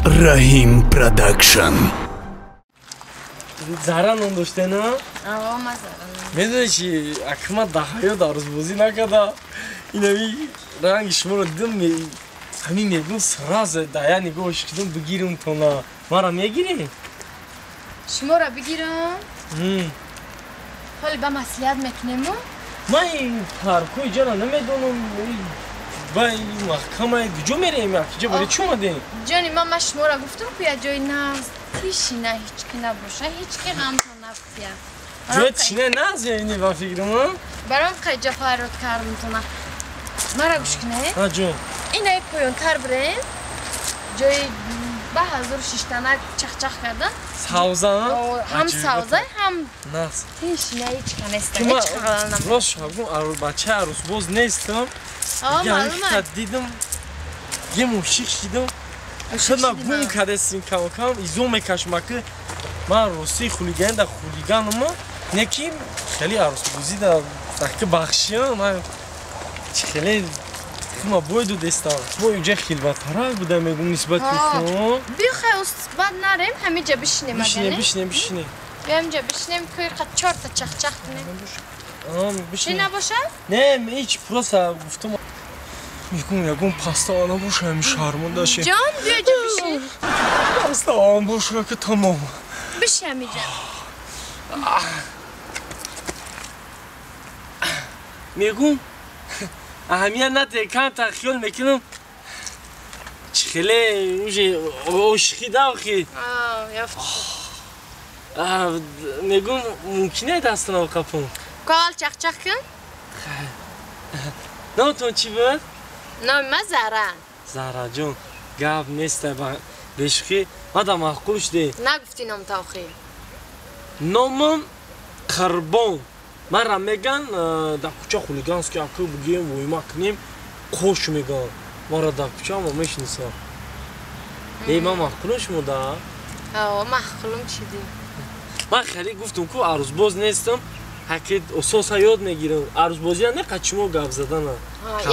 Раҳим Продакшн. Зара ном доште, на? Аво, ма Зара. Медонӣ чи, акма дар ҳаёт арӯсбозӣ накарда. Инами ранги шуморо дидам, ҳамин мегум сразу дар як нигоҳ шидам бигирам тона. Мара мегирӣ? Шуморо бигирам? Ҳоли ба маслиҳат мекунему? Ман ин паркҳои ҷана намедонам. Ба ин маҳкама куҷо мерем? Куҷо барои чӣ омадем? Ҷони ман, ман шуморо гуфтам, ку як ҷои нағз тишина, ҳеҷ ки набоша, ҳеҷ ки ғамтон нафтия. Ҷои тишина нағз яъне ба фикрам, а? Баром қайҷа фарёд кардам тона. Мара гӯш кунед? Ҳа, ҷон. Инаи поёнтар бирем. Ҷои ба ҳазор шиштанак чахчах кардан. Савза? Ҳам савза, ҳам нағз. Тишина, ҳеҷ ка нест. Ҳеҷ ка ғалал намекунад. Рост шабгум, бачаи арӯсбоз нестам. Маълум. Дидам, е мушик шидам. Худма гум кардастим кам-кам, изо мекашма ки ман рости хулиган да хулиганама, не ки хеле арӯсбозӣ да таки бахшиям, ман хеле худма бой додестам. Бо инҷа хилваттарак буда мегум нисбати шумо. Биё хай, баъд нарем, ҳамиҷа бишинем. Бишинем, бишинем, бишинем. Биё ҳамиҷа бишинем, ки чорта чахчах кунем. Бишинем. Чи набошад? Не, ҳеч, просто гуфтам. Мегум ягон паста набоша, ҳами шарманда ши. Ҷон, биё ҷо бишин. Паста боша ки тамом. Бишин ҳамиҷа. Мегум аҳамият наде, камтар хиёл мекунам. Чӣ хеле уже ошиқӣ да охи. Мегум мумкине дастона қапум. Кол чахчах кун. Номтон чӣ буд? Номи ман Зара. Зараҷон, гап нест, бешухӣ мада маъқул шудем. Нагуфтӣ номта охи. Номам Қурбон. Мара меган дар кӯча хулиганский ака бигем, войма кунем, қош меган. Мара дар кӯча ама мешиносам. Э, ман маъқулам шумо да? О, маъқулам шудӣ. Ман хеле гуфтам ку арӯсбоз нестам, ҳаки ососа ёд мегирам. Арӯсбозия не қачимо гап задана.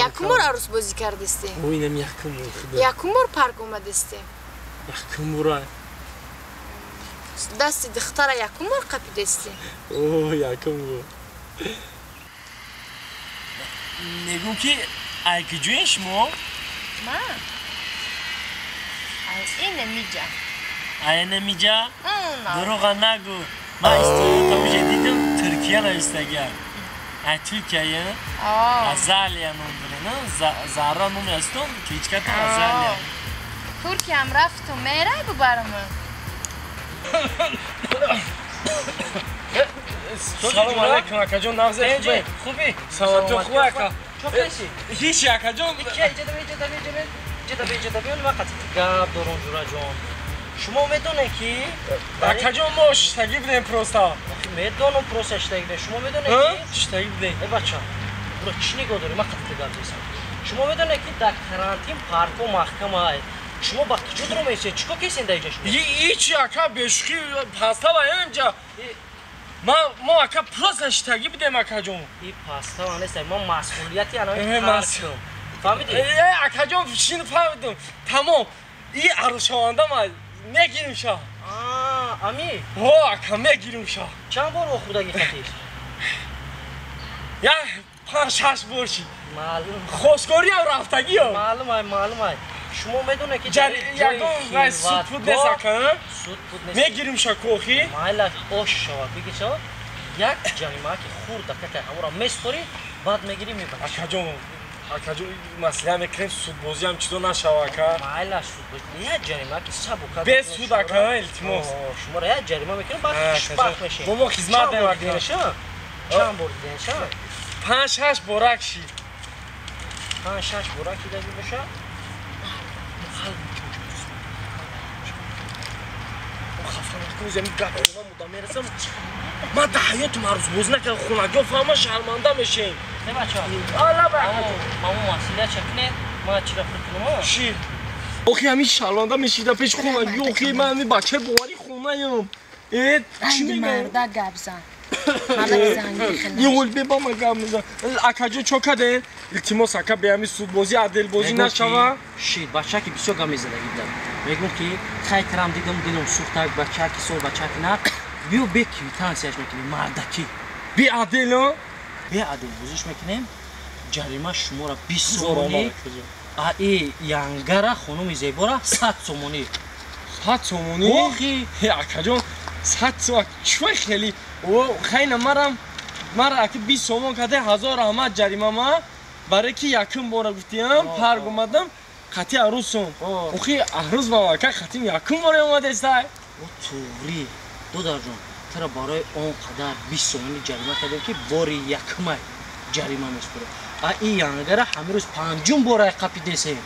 Якум бор арӯсбозӣ кардисти? О, инам якум бор, худо. Якум бор парк омадисти? Якум бора. Дасти духтара якум бор қапидисти? О, якум бор. Мегум ки ай куҷоен шумо? Ман? Ай инамиҷа. Ай инамиҷа? Дурӯға нагӯ. Ман историёта уже дидам, Туркия навистага. Ай Туркияя? Азалия ном дорена, Зара номи астон, кличката Азалия. Туркиям рафту мерай бубарама. Салом алейкум, акаҷон, нағзе хубе? Хубӣ? Саломатӣ хуб, ака? Чо кардӣ? Ҳеч, акаҷон. Иҷада, иҷада, иҷада, иҷада, иҷада, биён, ман қатъи гап дорам, ҷураҷон. Шумо медонед ки акаҷон, мо шиштагӣ будем просто. Медонам, просто шиштагӣ будем. Шумо медонед ки шиштагӣ будем. Э, бача, буро чӣ нигоҳ дорӣ? Ман қатъи гап дорам. Шумо медонед ки дар карантин паркҳо маҳкам ай. Шумо ба куҷо дуро меистед? Чӣ кор кесен дар инҷа шумо? Ҳеч, ака, бешухӣ пастава инҷа. Мо ака просто шиштагӣ будем, акаҷон. И пастава нест, ман масъулияти анави паркам. Фаҳмидӣ? Э, акаҷон, шин фаҳмидам. Тамом. И арӯсшаванда ма мегирим ша. Ами? Ҳо, ака, мегирим ша. Чанд бор вохӯрдагӣ хатир? Як 5-6 бор шид. Маълум. Хостгориам рафтагиё. Маълум ай, маълум ай. Шумо медонед ки ягон вай суд пуд нест, ака? Суд пуд нест. Мегирим ша кохи? Майла, ош шавад, биги шавад. Як ҷарима ки хурда какай ҳамора меспорӣ, баъд мегирӣ мебарӣ. Акаҷон, акаҷон, маслиҳат мекунем, судбозиам чизо нашава, ака. Майла, судбозӣ як ҷарима ки сабука. Без суд, ака, илтимос. Шуморо як ҷарима мекунем, баъд хушбахт мешем. Бо мо хизмат дем, ака. Чанд бор диденша? 5-6 борак шид. 5-6 борак шидаги боша? Ман дар ҳаётам арӯсбозӣ накардам, хонагиҳо фаҳма шарманда мешем. Не, бача. Мамо масъулият чакунед, ман чира фикр кунам? Чӣ? Охи ҳамин шарманда мешида пеши хонагиҳо, охи ман ҳамин бачаи бовари хонаям. Э, чӣ мегӯям? Марда гап зан. Ёл беба ма гап мезан. Акаҷон, чо каден? Илтимос, ака, беами судбозӣ, адилбозӣ нашава. Шид, бачаки бисёр гап мезадаги будам. Мегӯм ки хай трам дидам, дилам сӯхтак, бачаки сол, бачаки на. Биё, бе квитансияш мекунем, мардакӣ. Беадил? Беадил бозиш мекунем. Ҷарима шуморо 20 сомонӣ, а и янгара, хонуми зебора, 100 сомонӣ. 100 сомонӣ? Охи. Акаҷон, 100 сомон чӯй хеле. О, хайна марам мара аки 20 сомон каде, ҳазор раҳмат. Ҷарима ма барои ки якум бора гуфтиям, парк омадам қати арӯсум. Охи, арӯс ба ака қатим якум бора омадестай. О, туғри, додарҷон, тура барои он қадар 20 сомонӣ ҷарима кардем, ки бори якумай ҷарима меспорем. А и янгара ҳамин рӯз панҷум бора қапидесем.